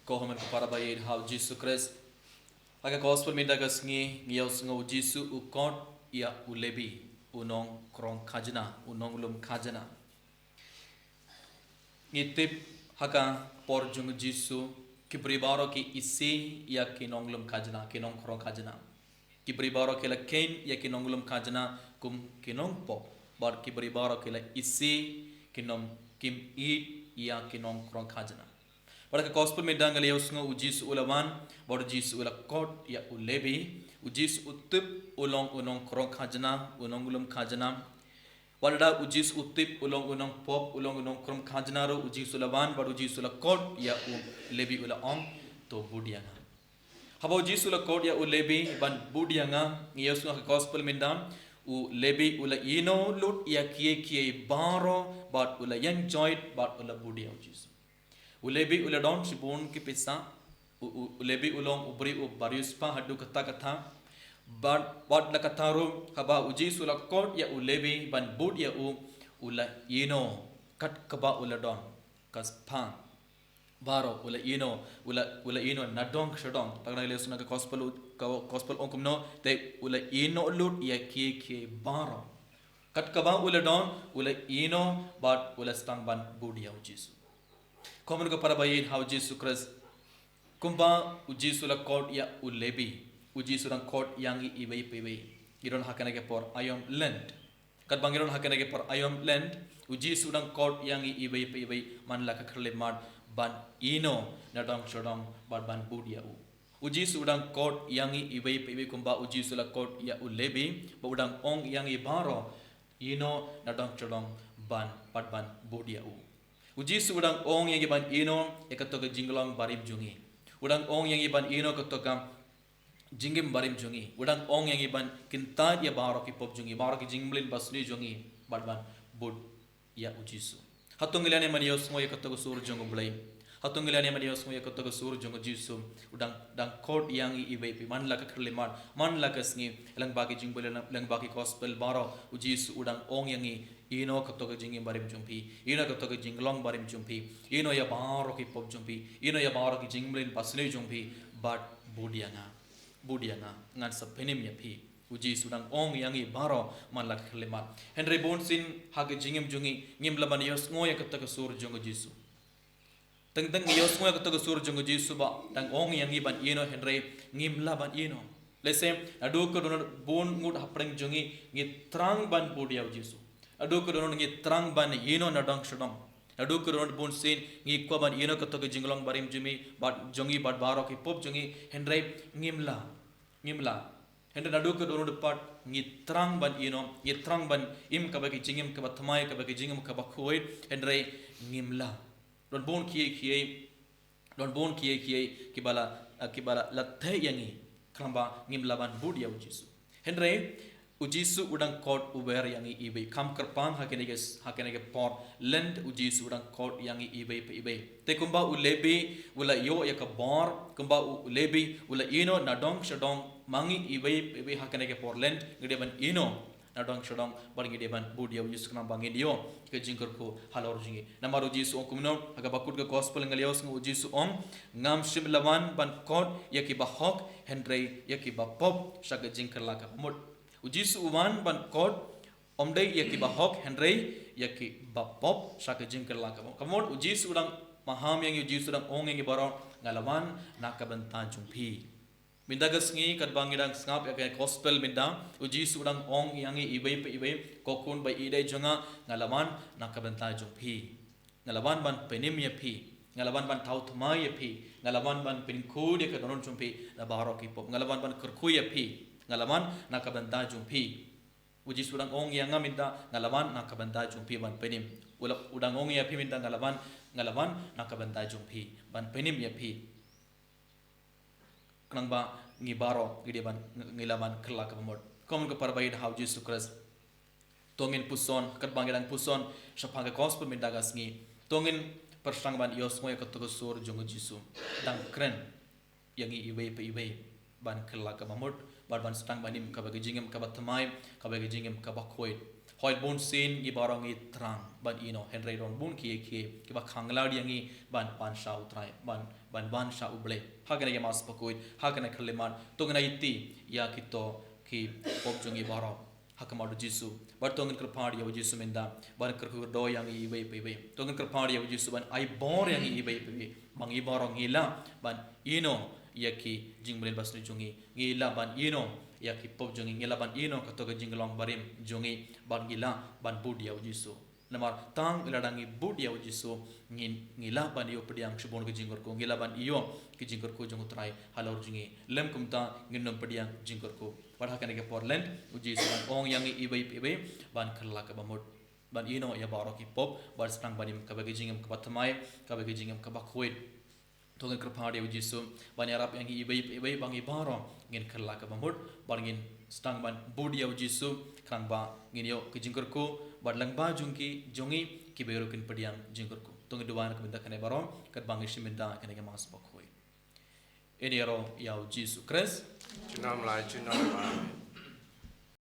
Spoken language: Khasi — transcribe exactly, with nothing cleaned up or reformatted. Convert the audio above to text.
Ko hynmen ko para ba ïeit ha u Jisu Khrist. Ha ka gospel mynta ka sngi ngi ïohsngew u Jisu u khot ïa u Lebi, u nongkrong khajna, u nonglum khajna. Ngi tip ha ka por jong u Jisu ki briew baroh ki isih ïa ki nonglum khajna, ki nongkrong khajna. Ki briew baroh ki la kheiñ ïa ki nonglum khajna kum ki nongpop, bad ki briew baroh ki la isih, kim ïeit ïa ki nongkrong khajna. Bad ka gospel mynta ngi la ïohsngew u Jisu u la wan, bad u Jisu u la khot ïa u Lebi. U Jisu u tip u long u nongkrong khajna, u nonglum khajna. Wat lada u Jisu u tip u long u nongpop, u long u nongkrong khajna ruh, u Jisu u la wan, bad u Jisu u la khot ïa u Lebi, u la ong, to bud ïa nga. Haba u Jisu u la khot ïa u Lebi ban bud ïa nga, ngi ïohsngew ha ka gospel mynta, u Lebi u la ïehnoh lut ïa kiei kiei baroh, bad u la ïeng joit, bad u la bud ïa u Jisu. U Lebi u la don shibun ki pisa, u, u, u Lebi u long u briew uba riewspah haduh katta katta. Bad, bad la katta ruh, haba u Jisu u la khot ïa u Lebi ban bud ïa u, u la ïehnoh kat kaba u la don, ka spah baroh u la ïehnoh, u la, u la ïehnoh nadong shadong. Tang ngi la ïohsngew ha ka gospel, ka gospel ong kumno, te u la ïehnoh lut ïa kiei kiei baroh. Kat kaba u la don, u la ïehnoh bad u la sdang ban bud ïa u Jisu. Ko hynmen ko para ba ïeit ha u Jisu Khrist. Kumba u Jisu u la khot ïa u Lebi, u Jisu u dang khot ïa ngi iwei pa iwei. Ngi don ha kane ka por aïom Lent. Katba ngi don ha kane ka por aïom Lent, u Jisu u dang khot ïa ngi iwei pa iwei man la ka khyllipmat ban ïehnoh nadong shadong bad ban bud ïa u. U Jisu u dang khot ïa ngi iwei pa iwei kumba u Jisu u la khot ïa u Lebi, bad u dang ong ïa ngi baroh, ïehnoh nadong shadong ban, bad ban bud ïa u. U Jisu u dang ong ïa ngi ban ïehnoh ïa kato ka jinglong barim jong ngi. U dang ong ïa ngi ban ïehnoh kato ka jingim barim jong ngi. U dang ong ïa ngi ban kyntait ïa baroh ki pop jong ngi, baroh ki jingmlien basniew jong ngi, bad ban bud ïa u Jisu. Hato ngi lah ne em ban ïohsngew ïa kato ka sur jong u Blei? Hato ngi lah ne em ban ïohsngew ïa kato ka sur jong u Jisu? U dang, dang khot ïa ngi iwei pa iwei man la ka khyllipmat, man la ka sngi, lyngba ki jingpule, lyngba ki gospel baroh, u Jisu u dang ong ïa ngi, ïehnoh kato ka jingim barim jong phi, ïehnoh kato ka jinglong barim jong phi, ïehnoh ïa baroh ki pop jong phi, ïehnoh ïa baroh ki jingmlien basniew jong phi, bad bud ïa nga. Bud ïa nga, ngan sa pynim ïa phi. U Jisu u dang ong ïa ngi baroh man la ka khyllipmat. Hynrei bunsien ha ka jingim jong ngi, ngim lah ban ïohsngew ïa kato ka sur jong u Jisu. Teng teng ngi ïohsngew ïa kato ka sur jong u Jisu ba dang ong ïa ngi ban ïehnoh hynrei ngim lah ban ïehnoh. Lehse, naduh ka dohnud bun ngut hapdeng jong ngi, ngi thrang ban bud ïa u Jisu. Naduh ka dohnud ngi thrang ban ïehnoh nadong shadong. Naduh ka dohnud bunsien ngi kwah ban ïehnoh kato ka jinglong barim jong ngi, bad jong ngi bad baroh ki pop jong ngi, hynrei ngim lah. Ngim lah. Hynrei naduh ka dohnud pat ngi thrang ban ïehnoh, ngi thrang ban im kaba ka jingim kaba thymmai, kaba ka jingim kaba khuid, hynrei ngim lah. Don bun kiei kiei, don bun kiei kiei kiba la, eh, kiba la, la theh ïa ngi, khnang ba ngim lah ban bud ïa u Jisu. Hynrei u Jisu u dang khot u wer ïa ngi iwei, kham kyrpang ha kane ka, ha kane ka por Lent u Jisu u dang khot ïa ngi iwei pa iwei. Te kumba u Lebi u la ïoh ïa ka bor, kumba u Lebi u la ïehnoh nadong shadong, ma ngi iwei pa iwei ha kane ka por Lent ngi dei ban ïehnoh nadong shadong bad ngi dei ban bud ïa u Jisu khnang ba ngin ïoh ka jingkyrkhu halor jong ngi. Namar u Jisu u ong kumno, ha kaba kut ka gospel ngi la ïohsngew u Jisu u ong, ngam shym la wan ban khot ïa kiba hok hynrei ïa kiba pop sha ka jingkylla kaba mut. U Jisu u wan ban khot, ym dei ïa kiba hok hynrei ïa kiba pop sha ka jingkylla kaba mut. Kaba mut u Jisu u dang maham ïa ngi, u Jisu u dang ong ïa ngi baroh, nga la wan na ka bynta jong phi. Mynta ka sngi katba ngi dang sngap ïa ka gospel mynta, u Jisu u dang ong ïa ngi iwei pa iwei, ko khun ba ïeit jong nga, nga la wan na ka bynta jong phi. Nga la wan ban pynim ïa phi. Nga la wan ban thaw thymmai ïa phi. Nga la wan ban pynkhuid ïa ka dohnud jong phi na baroh ki pop. Nga la wan ban kyrkhu ïa phi. Nga la wan na ka bynta jong phi. U Jisu u dang ong ïa nga mynta, nga la wan na ka bynta jong phi ban pynim. U la, u dang ong ïa phi mynta, nga la wan, nga la wan na ka bynta jong phi ban pynim ïa phi. Khnang ba ngi baroh ngi dei ban, ngi la ban kylla kaba mut. Ko hynmen ko para ba ïeit ha u Jisu Khrist. To ngin puson, katba ngi dang puson shaphang ka gospel mynta ka sngi, to ngin pyrshang ban ïohsngew ïa kato ka sur jong u Jisu. Dang kren ïa ngi iwei pa iwei ban kylla kaba mut, bad ban sdang ban im kaba ka jingim kaba thymmai, kaba ka jingim kaba khuid. Hooid, bun sien ngi baroh ngi thrang ban ïehnoh, hynrei don bun ki, ki, kiba khang lad ïa ngi ban, ban sha U Trai, ban, ban, ban sha U Blei. Ha kane ka Mass bakhuid, ha kane ka khyllipmat, to ngin ïa iti ïa kito ki pop jong ngi baroh ha khmat U Jisu. Bad to ngin kyrpad ïa U Jisu mynta ban kyrkhu kyrdoh ïa ngi iwei pa iwei. To ngin kyrpad ïa U Jisu ban ai bor ïa ngi iwei pa iwei, ba ngi baroh ngi lah ban ïehnoh ïa ki jingmlien basniew jong ngi, ngi lah ban ïehnoh ïa ki pop jong ngi, ngi lah ban ïehnoh kato ka jinglong barim jong ngi, bad ngi lah ban bud ïa U Jisu. Namar tang lada ngi bud ïa U Jisu, ngi, ngi lah ban ïoh pdiang shibun ki jingkyrkhu, ngi lah ban ïoh ki jingkyrkhu jong U Trai halor jong ngi. Lym kumta ngin nym pdiang jingkyrkhu. Bad ha kane ka por Lent, U Jisu u ong ïa ngi iwei pa iwei ban kylla kaba mut, ban ïehnoh ïa baroh ki pop, bad sdang ban im kaba ki jingim kaba thymmai, kaba ki jingim kaba khuid. To ngin kyrpad ïa U Jisu ban ïarap ïa ngi iwei pa iwei, ba ngi baroh ngin kylla kaba mut, bad ngin sdang ban bud ïa U Jisu, khnang ba ngin ïoh ki jingkyrkhu, bad lyngba jong ki, jong ngi, kiwei ruh kin pdiang jingkyrkhu. To ngin duwai na ka bynta kane baroh, katba ngi shim bynta kane ka Mass bakhuid. Ïaroh ïa U Jisu Khrist. Junom lai junom. Amen.